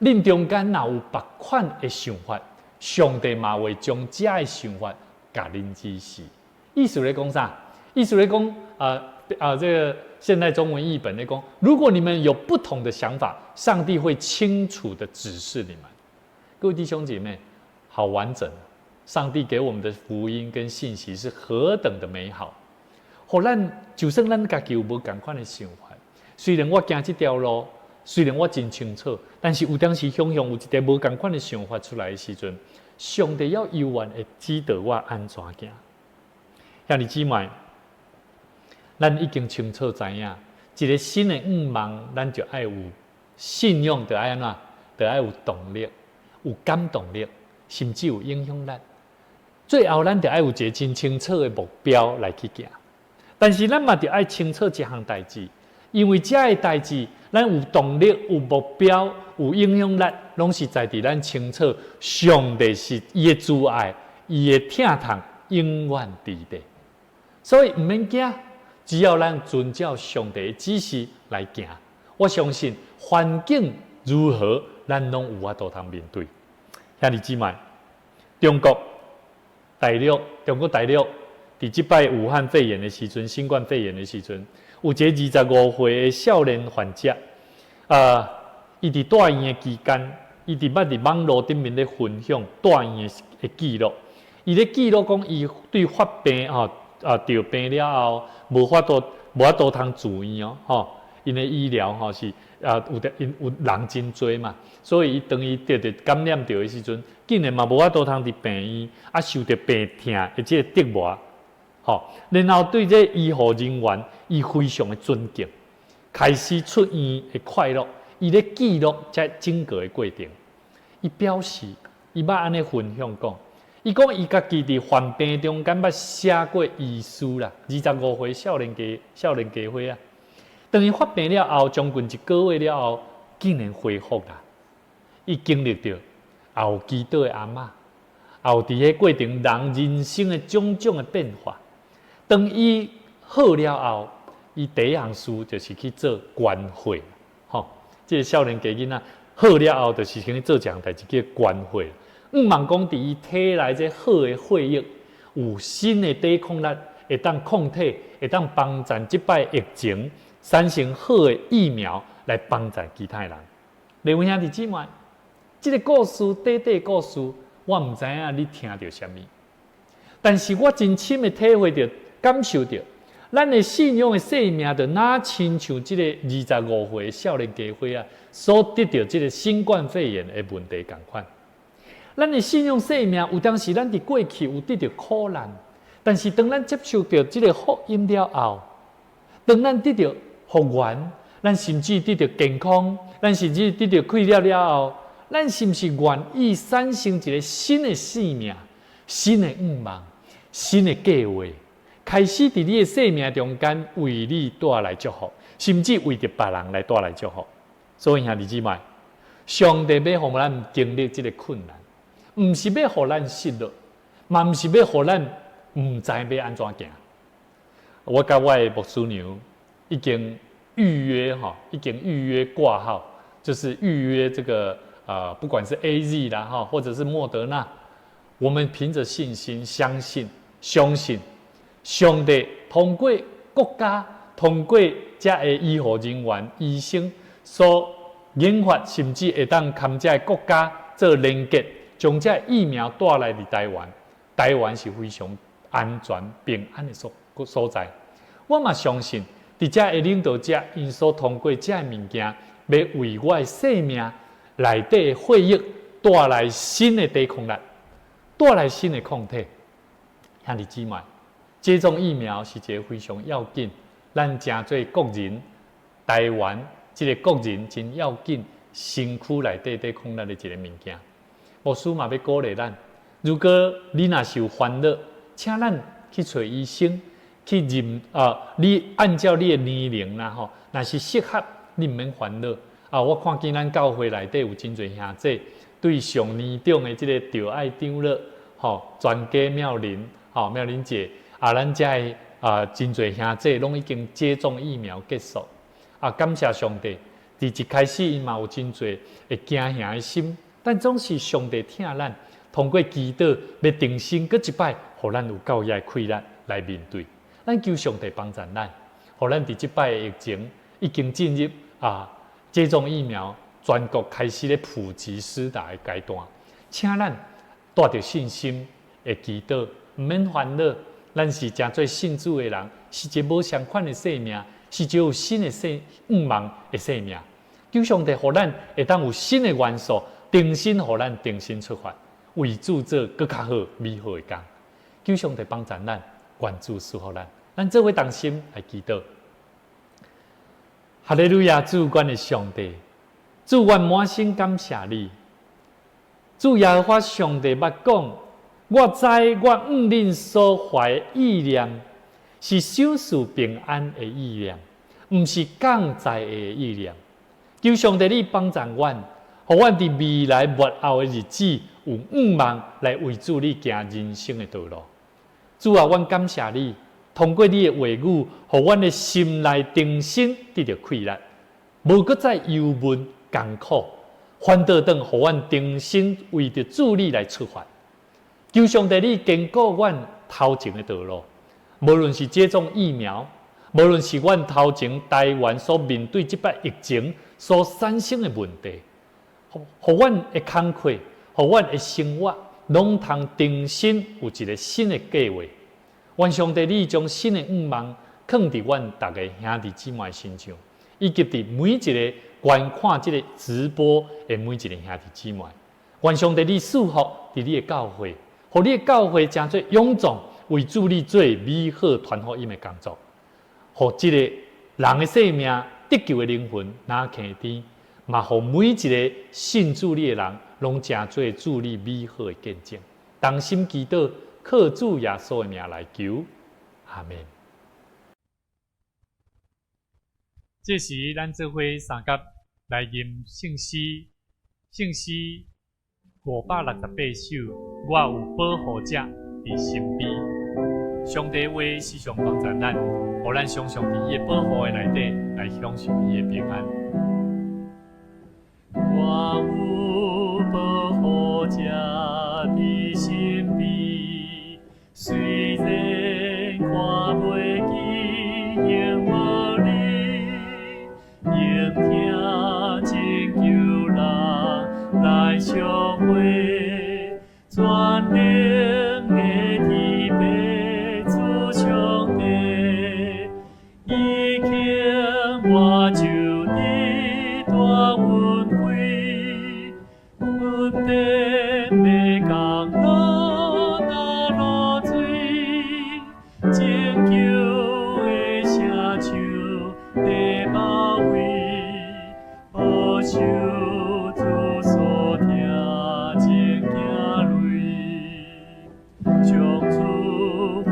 恁中間若有別款的想法，上帝嘛會將這个想法共恁指示。意思咧講啥？意思咧講，這個現代中文譯本咧講，如果你們有不同的想法，上帝會清楚的指示你們。各位弟兄姐妹，好完整！上帝給我們的福音跟信息是何等的美好！予咱就算咱家己有無仝款的想法，雖然我行這條路，雖然我真清楚，但是有當時常常有一個無仝款的想法出來的時陣，上帝猶原會指導我按怎行。兄弟姊妹，咱已經清楚知影，一個新的願望，咱就愛有信仰，就愛按怎？就愛有動力，有感動力，甚至有影響力。最後，咱就愛有一個真清楚的目標來去行。但是，咱嘛著愛清楚一項代誌，因為這个代誌，咱有動力、有目標、有影響力，攏是在佇咱清楚上帝是伊的慈愛、伊的疼痛永遠佇咧。所以毋免驚，只要咱遵照上帝的指示來行，我相信環境如何，咱攏有法度通面對。兄弟姊妹，中國大陸，中國大陸佇這擺武漢肺炎的時陣，新冠肺炎的時陣，有一个25歲的少年患者，伊佇住院的期間，伊佇捌佇網路頂面咧分享住院的記錄，伊咧記錄講，伊對發病吼啊著病了後，無法度通住院哦，吼，𪜶的醫療吼是啊有的𪜶有人真濟嘛，所以伊當伊得著感染著的時陣，竟然嘛無法度通佇病院啊受著病痛的這个折磨。吼，然後對這醫護人員，伊非常的尊敬，開始出院的快樂，伊咧記錄這整個的過程。伊表示，伊捌按呢分享講，伊講伊家己佇患病中間捌寫過遺書啦，25歲少年家伙啊，當伊發病了後，將近一個月了後，竟然恢復啦。伊經歷著，也有祈禱的阿嬤，也有佇彼過程人人生的種種的變化。當伊好了後，伊第一項事就是去做捐血，吼，這个少年家囡仔好了後，就是先去做一項代誌叫捐血。向望講，佇伊體內這好的血液有新的抵抗力，會當抗體，會當幫助這擺疫情產生好的疫苗來幫助其他的人。各位兄弟姊妹，這个故事短短故事，我毋知影你聽著啥物，但是我真深的體會著。感受著，咱的信仰的生命，就若親像這个25歲的少年家伙啊，所得著這个新冠肺炎的問題仝款。咱的信仰生命有當時咱佇過去有得著苦難，但是當咱接受著這个福音了後，當咱得著復原，咱甚至得著健康，咱甚至得著快樂了後，咱是毋是願意產生一个新的生命、新的願望、新的計劃？開始佇你的生命中間為你帶來祝福，甚至為著別人來帶來祝福。所以兄弟姊妹，上帝欲予咱經歷這个困難，毋是欲予咱失落，嘛毋是欲予咱毋知欲按怎行。我佮我的牧師娘已經預約哈，已經預約掛號，就是預約這個不管是 AZ 啦哈，或者是莫德納，我們憑着信心相信，相信。上帝通過國家，通過遮个醫護人員、醫生所研發，甚至會當佮遮个國家做連結，將這疫苗帶來佇台灣。台灣是非常安全、平安的所在。我嘛相信，佇遮个領導者𪜶所通過遮个物件，欲為我的生命內底的血液帶來新的抵抗力，帶來新的抗體。兄弟姊妹，接種疫苗是一个非常要緊，咱成做國人，台灣這个國人真要緊，身軀內底抵抗力的一个物件。牧師嘛欲鼓勵咱，如果你若是有煩惱，請咱去揣醫生去認啊，你按照你的年齡啦吼，若是適合，你毋免煩惱啊。我看見咱教會內底有真濟兄弟，對上年長的這个趙愛長老，吼，專家妙玲，吼，妙玲姐。啊，咱遮的啊，真濟兄弟攏已經接種疫苗結束。啊，感謝上帝，佇一開始𪜶嘛有真濟會驚嚇的心，但總是上帝疼咱，通過祈禱欲重新閣一擺，予咱有夠遐的氣力來面對。咱求上帝幫助咱，予咱佇這擺的疫情已經進入啊，接種疫苗全國開始咧普及施打的階段，請咱帶著信心的祈禱，毋免煩惱。咱是成做信主的人，是一個無相仝的生命，是一個有新的生向望的生命。求上帝予咱會當有新的元素，重新予咱重新出發，為主做閣較好美好的工。求上帝幫助咱，願主賜福咱，咱做伙同心來祈禱。哈利路亞，主阮的上帝，主阮滿心感謝你。主耶和華上帝捌講，我知我向恁所懷的意念是賞賜平安的意念，毋是降災的意念。求上帝你幫助阮，予阮佇未來末後的日子有向望來為主你行人生的道路。主啊，阮感謝你，通過你的話語，予阮的心內重新得著氣力，無閣再憂悶艱苦，反倒轉予阮重新為著主你來出發。求上帝你堅固阮頭前的道路，無論是接種疫苗，無論是阮頭前台灣所面對這擺疫情所產生的問題，予阮的工課，予阮的生活，攏通重新有一個新的計劃。願上帝你將新的向望囥佇阮逐个兄弟姊妹身上，以及佇每一个觀看這個直播的每一個兄弟姊妹。願上帝你賜福佇你的教會，予你的教會成做勇壯，為主你做美好傳福音的工作，予這個人的生命得救的靈魂若升天，嘛予每一個信主你的人，攏成做主你美好的見證。同心祈禱，靠主耶穌的名來求，阿們。這時，咱做伙相佮來吟聖詩，聖詩568首，我有保護者佇身邊。上帝話時常幫助咱，予咱常常佇伊的保護的內底來享受伊的平安。我有保護者佇身邊，雖然看袂見，仍無力，仍聽拯救人來相會，全能的天父主上帝，伊肯我就得大恩惠，恩典欲降落若露水，拯救的聖手在包圍，保守主所疼真行類，上主歡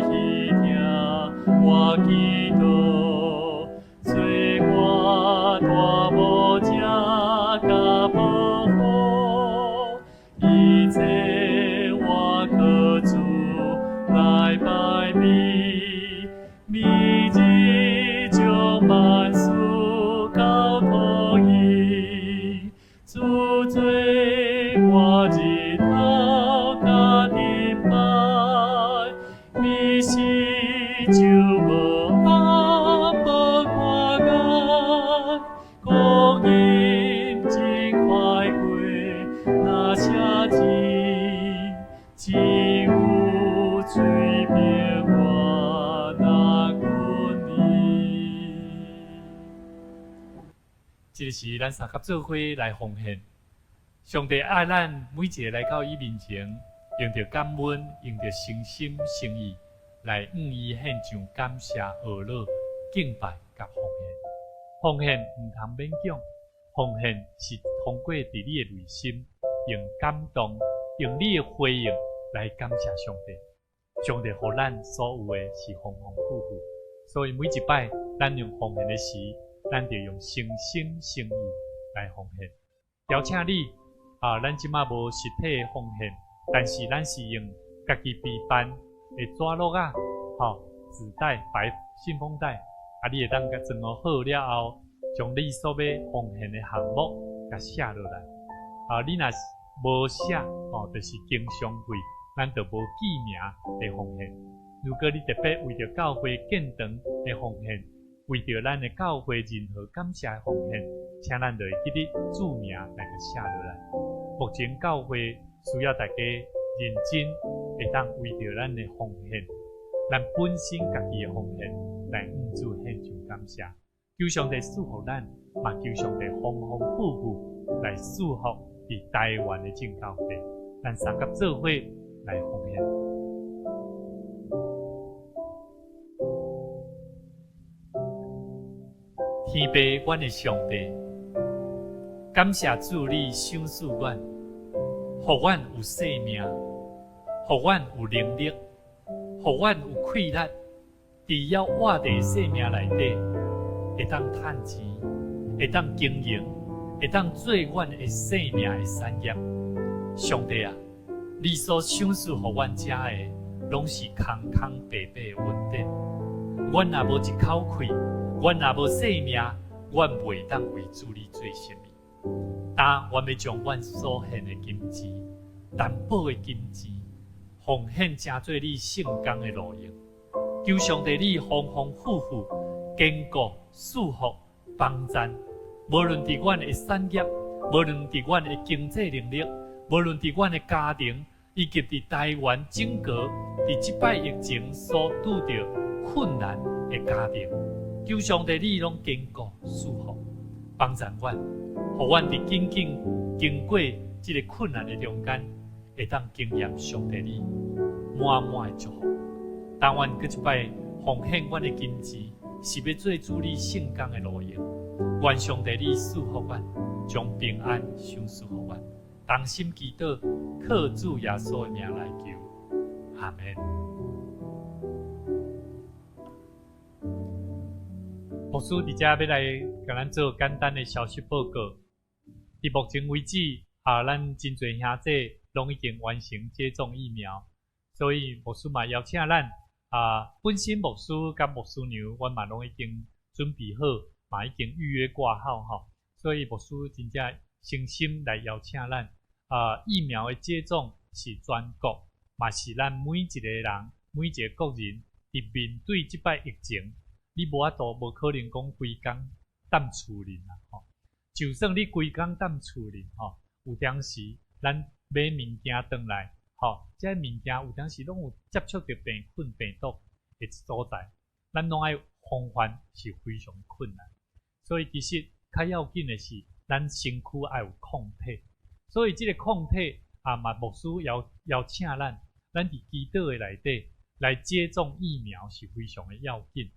喜聽我祈禱，做我大牧者佮保護，一切我靠主來拜拜，每日將萬事交託伊，主做我日頭佮燈牌，暝時晝無暗無看眼，光陰真快過，若寫字，只有嘴邊我若久年。這個是咱相佮做伙來奉獻。上帝愛咱每一個來到伊面前，用著感恩，用著誠心誠意來向伊獻上感謝、呵咾、敬拜佮奉獻。奉獻毋通勉強，奉獻是通過佇你的內心，用感動，用你的回應來感謝上帝。上帝予咱所有的是豐豐富富，所以每一擺咱用奉獻的時，咱就用誠心誠意來奉獻。邀請你啊，咱這馬無實體的奉獻，但是咱是用家己備辦的紙橐仔，吼，紙袋、白信封袋，啊，你會當共裝好了後，將你所欲奉獻的項目共寫落來。啊，你若是無寫，吼，就是經常費，咱就無記名的奉獻。如果你特別為著教會建堂的奉獻，為著咱的教會任何感謝的奉獻，請咱就會記得註明來共寫落來。目前教會需要大家認真會當為著咱的奉獻，咱本身家己的奉獻來向主獻上感謝。求上帝賜福咱，嘛求上帝豐豐富富來賜福佇台灣的眾教會，咱相佮做伙來奉獻。天父，阮的上帝，感謝主你賞賜阮，予阮有生命，予阮有能力，予阮有氣力，佇猶活佇生命內底，會當趁錢，會當經營，會當做阮的生命的產業。上帝啊，你所賞賜予阮遮的，攏是空空白白的恩典。阮若無一口氣，阮若無生命，阮袂當為主你做啥物。但阮欲將阮所獻的金錢、擔保的金錢，奉獻成做你聖工的路用。求上帝你豐豐富富、堅固、賜福、幫贊。無論佇阮的產業，無論佇阮的經濟能力，無論佇阮的家庭，以及佇台灣整個佇這擺疫情所拄著困難的家庭，求上帝你攏堅固賜福，幫贊阮，予阮佇緊緊經過這个困難的中間，會當經驗上帝你滿滿的祝福。當阮閣一擺奉獻阮的金錢，是欲做主你聖工的路用。願上帝你賜福阮，將平安賞賜予阮。同心祈禱，靠主耶穌的名來求，阿們。牧師佇遮欲來共咱做簡單的消息報告。佇目前為止，啊，咱真濟兄弟攏已經完成接種疫苗，所以牧師嘛邀請咱啊，本身牧師佮牧師娘，阮嘛攏已經準備好，嘛已經預約掛號吼，所以牧師真正誠心來邀請咱啊，疫苗的接種是全國，嘛是咱每一个人、每一个國人佇面對這擺疫情，你無法度，無可能講規工踮厝裡啦吼。就算你規工踮厝裡吼，有當時咱買物件轉來吼，這物件有當時攏有接觸著病菌、病毒的所在，咱攏愛防範是非常困難。所以其實較要緊的是，咱身軀愛有抗體。所以這个抗體啊，嘛牧師邀邀請咱，咱佇祈禱的內底來接種疫苗是非常的要緊。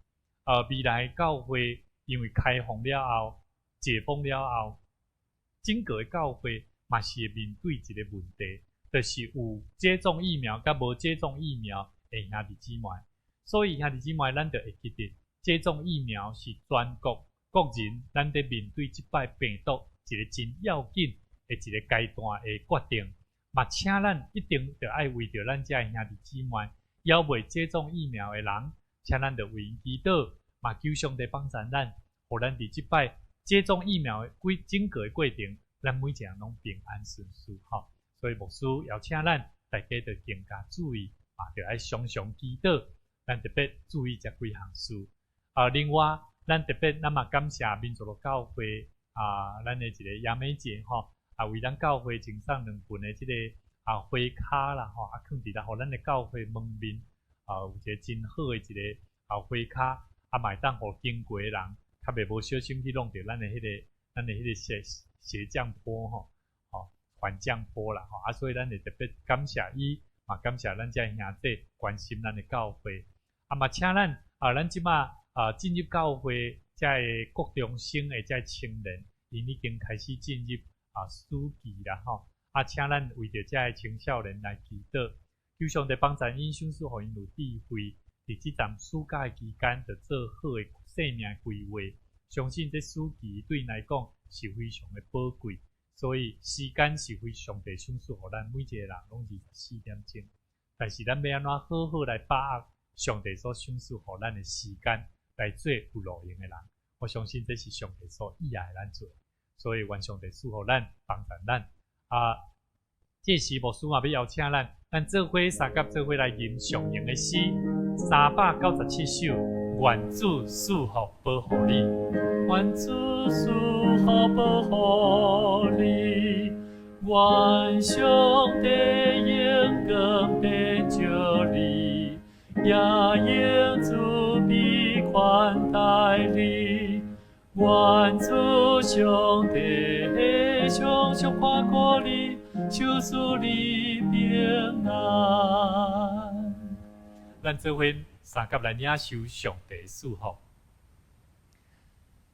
未來教會因為開放了後，解封了後，整個的教會嘛是會面對一个問題，就是有接種疫苗佮無接種疫苗的兄弟姊妹。所以兄弟姊妹，咱著會記得，接種疫苗是全國國人咱佇面對這擺病毒一个真要緊的一个階段的決定。嘛，請咱一定著愛為著咱遮的兄弟姊妹，猶未接種疫苗的人，請咱著為𪜶祈禱，嘛求上帝幫贊咱，予咱佇這擺接種疫苗的規整個的過程，咱每一个人攏平安順遂吼。所以牧師邀請咱大家著更加注意，嘛著愛常常祈禱，咱特別注意這幾項事。啊，另外，咱特別咱嘛感謝民族樂教會啊，咱的一个亞美姐吼，啊為咱教會贈送兩份的這个啊花卡啦吼，啊囥佇咧，予咱的教會門面啊有一个真好的一个啊花卡，啊嘛會當予經過的人較袂無小心去弄著咱的彼个咱的彼个鞋鞋匠坡吼，吼緩降坡啦吼，啊所以咱會特別感謝伊，嘛感謝咱遮兄弟關心咱的教會，啊嘛請咱啊咱這馬啊進入教會遮个國中生的遮青年，𪜶已經開始進入啊暑期啦吼，啊請咱為著遮个青少年來祈禱，求上帝幫贊𪜶，賞賜予𪜶有智慧，佇這陣暑假的期間，著做好的生命規劃。相信這暑期對𪜶來講是非常的寶貴，所以時間是非上帝賞賜予咱每一個人攏24點鐘，但是咱欲按怎好好來把握上帝所賞賜予咱的時間，來做有路用的人。我相信這是上帝所意愛咱做，所以願上帝賜予咱，幫助咱。啊，這時牧師嘛欲邀請咱，咱做伙相佮做伙來吟上榮的詩，397首，願主賜福保護你，願主賜福保護你，願上帝榮光遍照你，也用慈悲寬待你。願主上帝常常看顧你，賞賜你平安。咱做伙相佮來領受上帝賜福。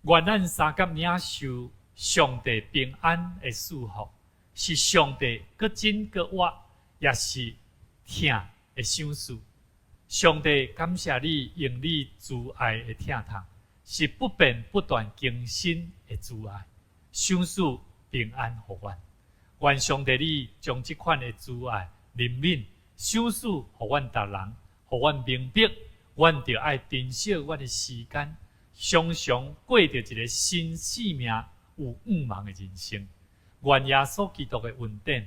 願咱相佮領受上帝平安的賜福，是上帝閣真閣活，也是疼的賞賜。上帝感謝你，用你慈愛的疼痛，是不變不斷更新的慈愛，賞賜平安予阮。願上帝你將這款的慈愛、憐憫、賞賜予阮逐人，予阮明白，阮著愛珍惜阮的時間，常常過著一个新生命、有向望的人生。願耶穌基督的恩典、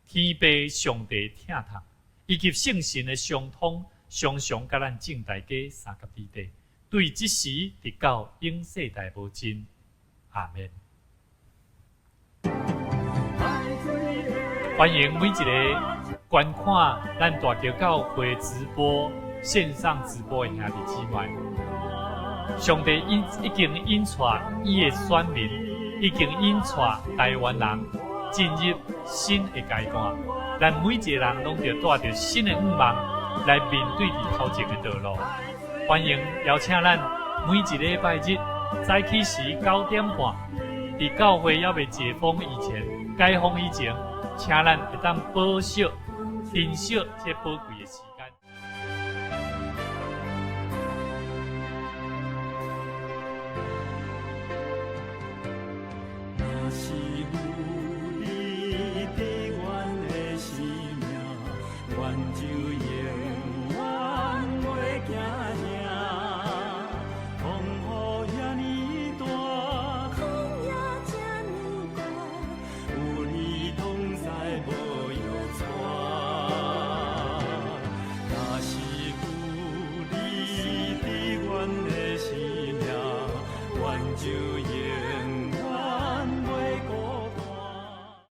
天父上帝疼痛，以及聖神的相通，常常佮咱眾大家相佮佇底，對這時直到永世代無盡。阿們。歡迎每一个觀看咱大橋教會直播線上直播的兄弟姊妹。上帝已經引帶伊的選民，已經引帶台灣人進入新的階段。咱每一个人攏著帶著新的向望來面對佇頭前的道路。歡迎邀請咱每一禮拜日早起時9點半，佇教會猶未解封以前，解封以前，請咱會當保守、珍惜這寶貴的時間。若是有你佇阮的生命，阮就永